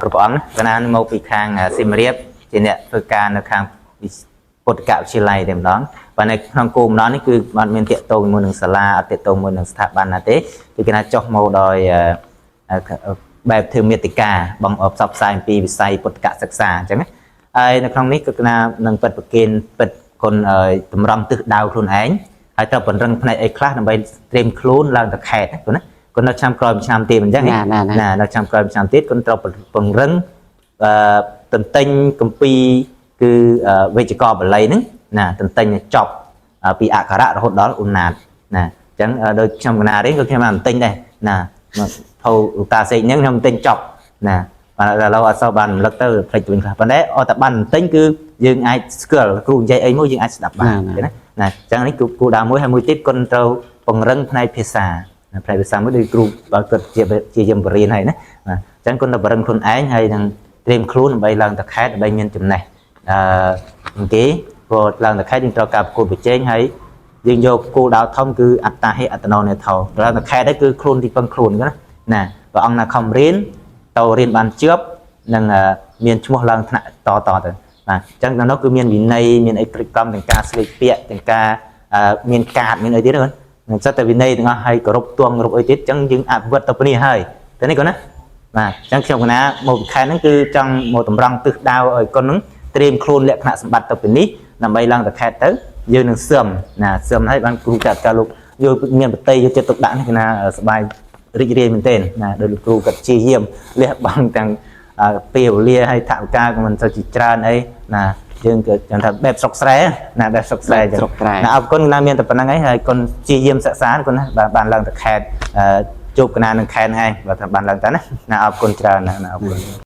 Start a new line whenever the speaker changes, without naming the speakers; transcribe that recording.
គ្រប់ព្រះអង្គណាកណាមកពីខាងសៀមរាបជាអ្នកធ្វើការនៅខាងពុទ្ធកវិទ្យាល័យតែម្ដងបាទនៅក្នុងគោលបំណងនេះគឺអត់មានតាក់ទងជាមួយនឹងសាលាអត់តាក់ទងជាមួយនឹងស្ថាប័នណាទេគឺគេថាចុះមកដោយបែបធ្វើមេតិកាបងផ្សព្វផ្សាយអំពីវិស័យពុទ្ធកសិក្សាអញ្ចឹងណាហើយនៅក្នុងនេះគឺកណានឹងពិតប្រកេនពិតគុណតម្រង់ទិសដៅខ្លួនឯងហើយត្រូវពង្រឹងផ្នែកអីខ្លះដើម្បីត្រៀមខ្លួនឡើងទៅខេត្តណាគុណណាគុណនៅឆ្នាំក្រោយមួយឆ្នាំទៀតអញ្ចឹង
ណាណាណា
ណានៅឆ្នាំក្រោយមួយឆ្នាំទៀតគុណត្រូវពង្រឹងអឺទន្ទិញកម្ពីគឺវេជ្ជកបាលីហ្នឹងណាទន្ទិញឲ្យចប់ពីអក្ខរៈរហូតដល់ឧណាតណាអញ្ចឹងដូចខ្ញុំកណារៀនក៏ខ្ញុំបានទន្ទិញដែរណាមកភៅឧតាសេកហ្នឹងខ្ញុំទន្ទិញចប់ណាបាទឥឡូវអត់សូវបានរំលឹកទៅភ្លេចទៅវិញខ្លះប៉ុន្តែអត់តែបានទន្ទិញគឺយើងអាចស្គាល់គ្រូនិយាយអីមួយយើងអាចស្ដាប់បានទេណាណាអញ្ចឹងនេះគឺគោលដៅមួយហើយមួយទៀតគុណត្រូវពង្រឹងផ្នែកភាសាផ្នែកភាសាមួយដូចគ្រូបើគាត់ជាជាយមបរៀនហើយណាបាទអញ្ចឹងគុណត្រូវពង្រឹងខ្លួនឯងហើយនឹងត្រៀមខ្លួនដើម្បីឡើងទៅខេត្តដើម្បីមានចំណេះអឺគេព្រោះឡើងទៅខេត្តយើងត្រូវការប្រកួតប្រជែងហើយយើងយកគោលដៅធំគឺអត្តាហេអត្តនោនេថោឡើងទៅខេត្តហ្នឹងគឺខ្លួនទីពឹងខ្លួនណាណាបើអង្គណាខំរៀនទៅរៀនបានជាប់នឹងមានឈ្មោះឡើងថ្នាក់តតទៅបាទអញ្ចឹងដល់នោះគឺមានវិន័យមានអីព្រឹកកម្មទាំងការស្លៀកពាក់ទាំងការមានកាតមានអីទៀតហ្នឹងនឹងសិតតែវិន័យទាំងអស់ហើយគោរពទួងគោរពអីទៀតអញ្ចឹងយើងអភិវឌ្ឍទៅនេះហើយទៅនេះគាត់ណាបាទអញ្ចឹងខ្ញុំកណាមកពីខេត្តហ្នឹងគឺចង់មកតម្រង់ទិសដៅឲ្យកូនហ្នឹងត្រៀមខ្លួនលក្ខណៈសម្បត្តិទៅពីនេះដើម្បីឡើងទៅខេត្តទៅយើងនឹងសឹមណាសឹមហើយបានគ្រូចាត់ការលោកយកមានបតីយកចិត្តទុកដាក់នេះកណាសប្បាយរីករាយមែនទែនណាដោយលោកគ្រូគាត់ព្យាយាមលះបង់ទាំងពេលវេលាហើយថវិកាក៏មិនសូវជាច្រើនអីណាយើងក៏ចង់ថាបែបស្រុកស្រែណាបែបស្រុកស្រែ
ស្រុកស្រែ
ណាអរគុណណាមានតែប៉ុណ្្នឹងឯងហើយកូនព្យាយាមសិក្សាគុណណាបាទបានឡើងទៅខេត្តជួបកណានឹងខេត្តហ្នឹងឯងបើថាបានឡើងទៅណាណាអរគុណច្រើនណាណាអរគុណ។